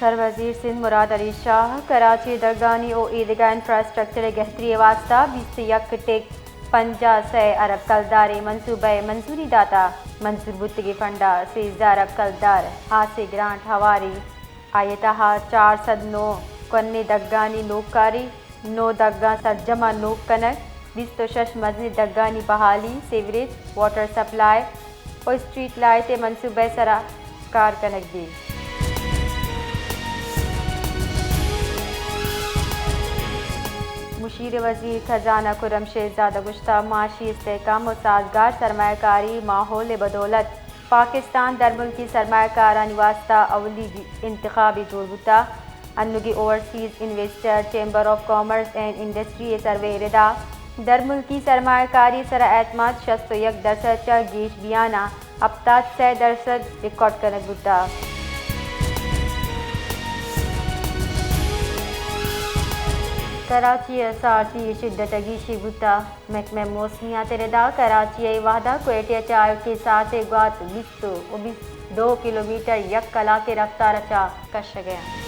سروزیر سندھ مراد علی شاہ کراچی ءِ دگانی ءُ ایدگہ انفراسٹرکچر ءِ گہتری ءِ واستہ بیست ءُ یک ٹک پنجاہ سئے ارب کلدار ءِ منصوبہ ءِ منظوری داتہ۔ منظور بوتگیں فنڈ ءَ سیزدہ ارب کلدار ہاسیں گرانٹ ہوار ایں۔ آئی ءِ تہا چار سد نو کنیں دگانی نوکاری، نو دگاں سرجم ءَ نوک کنگ، بیست ءُ شش مزنیں دگانی بحالی، سیوریج، واٹر سپلائی ءُ اسٹریٹ لائٹ ءِ منصوبہ ءِ سرا کار کنگ بیت۔ مشیر وزیر خزانہ خرم شہزاد ءَ گوشتہ، معاشی استحکام ءُ سازگار سرمایہ کاری ماحول ءِ بدولت پاکستان درملکی سرمایہ کارانی واستہ اولی انتخابے جوڑ بوتہ۔ انوگیں overseas investor, chamber of commerce and industry ءِ سروے ءِ ردا درملکی سرمایہ کاری ءِ سرا اعتماد شست ءُ یک درسد چہ گیش بیان ءَ ہپتاد سئے درسد ریکارڈ کنگ بوتہ۔ کراچی ءِ سارتی شدت ءَ گیشی بوتہ۔ محکمہ موسمیات ءِ ردا کراچی ءَ اے وہدا کوئٹہ ءَ چہ آیوکیں ساعت ءِ گوات بیست ءُ بیست ءُ دو کلومیٹر یک کلاک ءِ رفتار ءَ چہ کشگ ءَ انت۔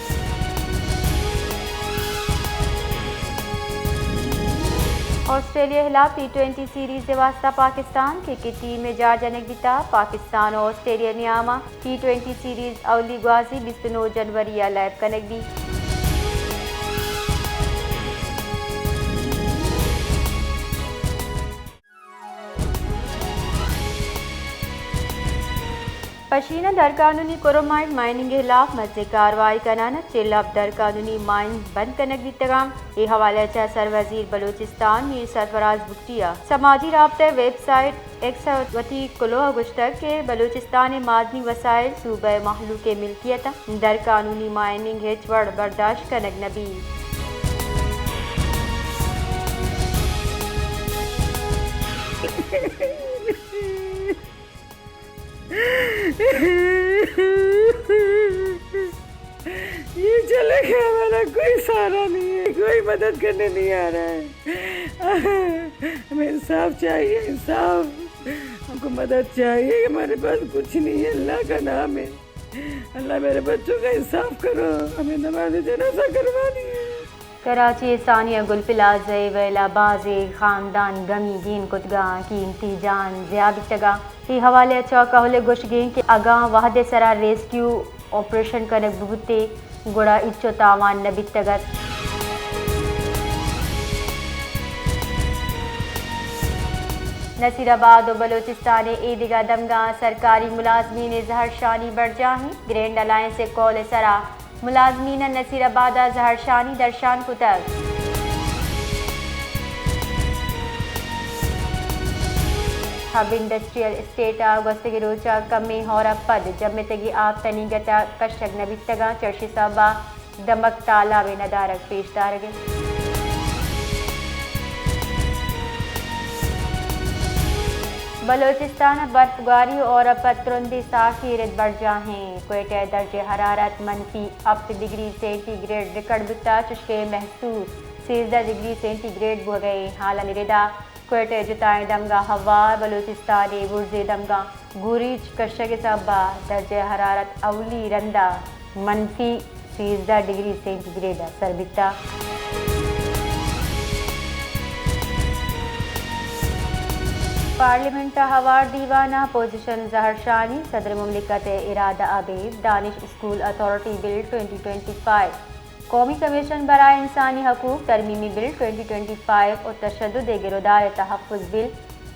آسٹریلیا ءِ ہلاپ ٹی ٹوئنٹی سیریز ءِ واستہ پاکستان کرکٹ ٹیم ءِ جاہ جنگ بیتہ۔ پاکستان ءُ آسٹریلیا ءِ نیام ءَ ٹی ٹوئنٹی سیریز اولی گوازی بیست ءُ نو جنوری ءَ لیب کنگ بیت۔ پشین ءَ درقانونی کرومائٹ مائننگ ءِ ہلاپ مزنیں کاروائی کنان ءَ چل ہپت درقانونی مائنز بند کنگ بیتگاں۔ اے حوالہ ءَ چہ سروزیر بلوچستان میر سرفراز بگٹی ءَ سماجی رابطہ ءِ ویب سائٹ ایکس ءَ وتی کلوہ ءَ گوشتگ کہ بلوچستان ءِ معدنی وسائل صوبہ ءِ مہلوک ءِ ملکیت انت، درقانونی مائننگ ہچ وڑ برداشت کنگ نہ بیت۔ یہ چلے گئے، ہمارا کوئی سہارا نہیں ہے، کوئی مدد کرنے نہیں آ رہا ہے۔ ہمیں انصاف چاہیے، انصاف۔ ہم کو مدد چاہیے، ہمارے پاس کچھ نہیں ہے، اللہ کا نام ہے۔ اللہ، میرے بچوں کا انصاف کرو، ہمیں نماز جنازہ کروانی ہے۔ کراچی ءِ ثانیہ گل پلازہ ءِ ویل ءَ بازیں خاندان گمی گین کتگاں، قیمتی جان ضیاع بیتگاں۔ اے حوالہ ءَ چہ کہول ءِ گوشگ انت کہ اگاں وہد ءِ سرا ریسکیو آپریشن کنگ بہ بوتیں گڑا ہچو تاوان نہ بیتگ ات۔ نصیر آباد ءُ بلوچستان ءِ اے دگہ دمگاں سرکاری ملازمین ءِ زہرشانی برجاہ انت۔ گرینڈ الائنس ءِ قول ءِ سرا ملازمین ءَ نصیر آباد ءَ زہرشانی درشان کتگ۔ ہب انڈسٹریل اسٹیٹ ءَ گوستگیں روچ ءَ کمیں ہور ءَ پد جمتگیں آپ تنیگت ءَ کشگ نہ بیتگاں، چرشی سبب ءَ دمگ تالاب ءِ ندارگ پیش دارگ ءَ انت۔ بلوچستان ءَ برف گواری ءُ ہور ءَ پد ترندیں سارتی ءِ رد برجاہ انت۔ کوئٹہ ءِ درجہ حرارت منفی Hapta degree centi grade record بوتگ، چشکہ محسوس سیزدہ ڈگری سینٹی گریڈ بوگ ءَ انت۔ حالانی ردا کوئٹہ ءِ جتائیں دمگاں ہوار، بلوچستان ءِ برزیں دمگاں گوریچ کشگ ءِ سبب ءَ درجہ حرارت اولی رند ءَ منفی سیزدہ ڈگری سینٹی گریڈ ءَ سر بیتگ۔ پارلیمنٹ ءَ ہوار دیوان ءَ اپوزیشن زہرشانی، صدر مملکت ءِ ارادہ ابید، دانش اسکول اتھارٹی بل ٹوئنٹی ٹوئنٹی فائیو، قومی کمیشن برائے انسانی حقوق ترمیمی بل ٹوئنٹی ٹوئنٹی فائیو ءُ تشدد ءِ گرودار ءِ تحفظ بل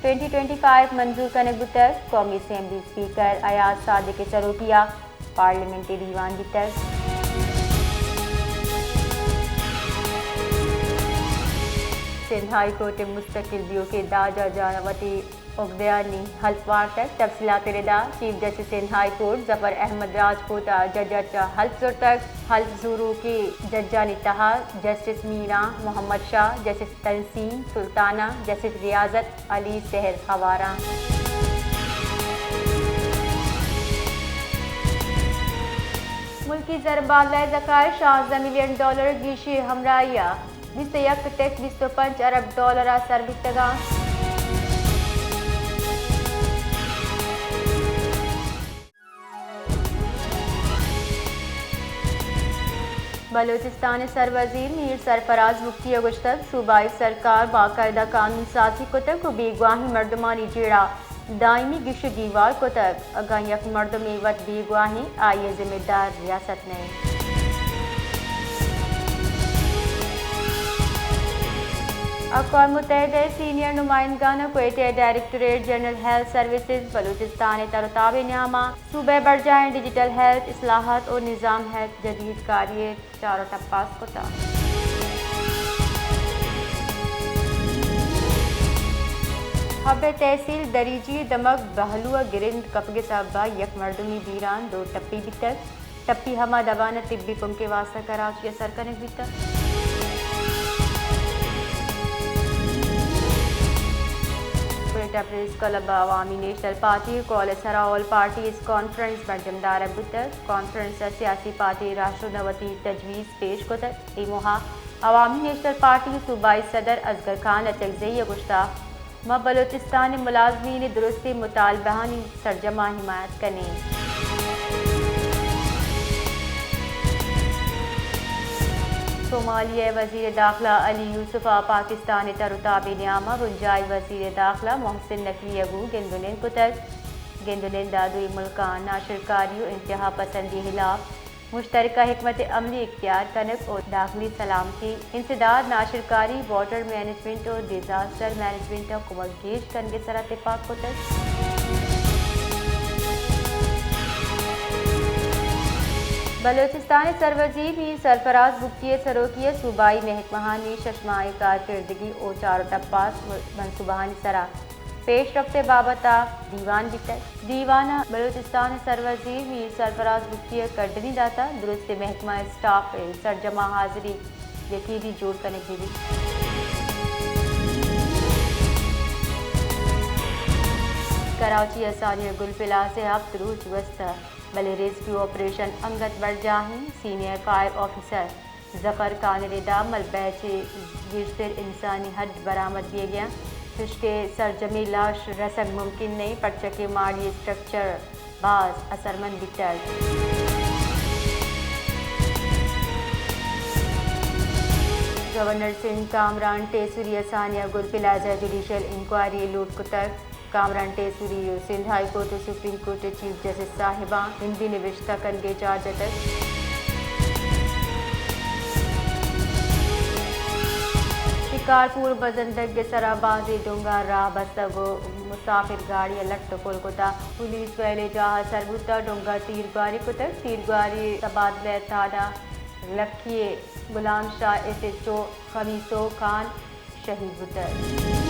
ٹوئنٹی ٹوئنٹی فائیو منظور کنگ بوتگ۔ قومی اسمبلی اسپیکر ایاز صادق ءِ سروکی ءَ پارلیمنٹ ءِ دیوان بیتگ۔ سندھ ہائی کورٹ ءِ مستقل دیوک ءِ داجہ جان ءَ وتی اگدہانی حلف وارتگ۔ تفصیلات ءِ ردا chief justice Sindh high court Zafar Ahmed Rajput ءَ جج ءَ چہ حلف زرتگ۔ حلف زوروکیں ججانی تہا justice Miran Muhammad Shah, justice Tanseem Sultana, justice Riazat Ali Sahar ہوار انت۔ ملکی زربادلہ ءِ ذخائر شانزدہ ملین ڈالر گیشی ہمراہی ءَ بیست ءُ یک ٹک بیست ءُ پنچ ارب ڈالر ءَ سر بیتگ انت۔ بلوچستان ءِ سروزیر میر سرفراز بگٹی ءَ گوشتگ، صوبائی سرکار باقاعدہ قانون سازی کتگ ءُ بیگواھیں مردمانی جیڑہ دائمی گیش ءُ گیوار کتگ، اگاں یک مردمے وت بیگواھیں، آئی ءِ ذمہ دار ریاست نہ اِنت۔ اقوام متحدہ ءِ سینئر نمائندگان ءَ کوئٹہ ءِ directorate general health services Balochistan ءِ تر ءُ تاب ءِ نیام ءَ صوبہ ءِ برجاہیں ڈیجیٹل ہیلتھ اصلاحات ءُ نظام ہیلتھ جدید کاری ءِ چارٹ ءَ پاس کتگ۔ حب ءِ تحصیل دریجی ءِ دمگ بہلو ءَ گرند کپگ ءِ سبب ءَ یک مردمے بیران، دو ٹپی بیتگ۔ ٹپی ہما دمان ءَ طبی کمک ءِ واستہ کراچی ءَ سر کنگ بیتگ۔ کوئٹہ پریس کلب ءَ عوامی نیشنل پارٹی ءِ کال ءِ سرا آل پارٹیز کانفرنس برجم دارگ بوتگ۔ کانفرنس ءَ سیاسی پارٹی راہشون ءَ وتی تجویز پیش کتگ۔ اے موہ ءَ عوامی نیشنل پارٹی ءِ صوبائی صدر اصغر خان اچکزئی ءَ گوشتگ، ما بلوچستان ءِ ملازمین ءِ درستیں مطالبہانی سرجم ءَ حمایت کنیں۔ صومالیہ ءِ وزیر داخلہ علی یوسف ءَ پاکستان ءِ تر ءُ تاب ءِ نیام ءَ بنجاہی وزیر داخلہ محسن نقوی ءَ گوں گند ءُ نند کتگ۔ گند ءُ نند ءَ دوئیں ملکاں ناشرکاری ءُ انتہا پسندی ءِ ہلاپ مشترکہ حکمت عملی اختیار کنگ ءُ داخلی سلامتی، انسداد، ناشرکاری، واٹر مینجمنٹ ءُ ڈیزاسٹر مینجمنٹ ءَ کمک گیش کنگ ءِ سرا تپاک کتگ۔ بلوچستان ءِ سروزیر میر سرفراز بگٹی ءِ سروکی ءَ صوبائی محکمہانی شش ماہیں کارکردگی ءُ چارٹ ءَ پاس منصوبہانی سرا پیش رفت ءِ بابت ءَ دیوان بیتگ۔ دیوان ءَ بلوچستان ءِ سروزیر میر سرفراز بگٹی ءَ کڈنی داتگ، درستیں محکمہ ءِ اسٹاف ءِ سرجم ءَ حاضری یقینی جوڑ کنگ بہ بیت۔ کراچی ءِ ہسانیہ گل پلازہ ءَ ہپت روچ گوستہ، بلے ریسکیو آپریشن انگت برجاہ اِنت، سینئر فائر آفیسر ظفر خان ءِ ردا ملبہ ءَ چہ گیشتر انسانی ہڈ برآمد بیگ ءَ اَنت، چوشکہ سرجمیں لاش رسگ ممکن نہ اِنت، پرچا کہ ماڑی اسٹرکچر باز اثرمند بیتگ۔ گورنر سندھ کامران ٹیسری ءَ ہسانیہ گل پلازہ ءَ جوڈیشل انکوائری ءِ لوٹ کتگ۔ کامران ٹیسری ءَ سندھ ہائی کورٹ ءُ سپریم کورٹ ءِ چیف جسٹس صاحباں ہندی نبشتہ کنگ ءِ چارج جتگ۔ شکارپور مزن ڈگ ءِ سرا بازیں ڈونگ ءَ راہ بستگ ءُ مسافر گاڑی ءَ لٹ ءُ پل کتگ۔ پولیس ویل ءِ جاہ ءَ سر بوتگ، ڈونگ ءَ تیرگواری کتگ۔ تیرگواری ءَ تبادلہ تھانہ لکھی ءِ غلام شاہ، ایس ایچ او خمیسو خان شہید بوتگ۔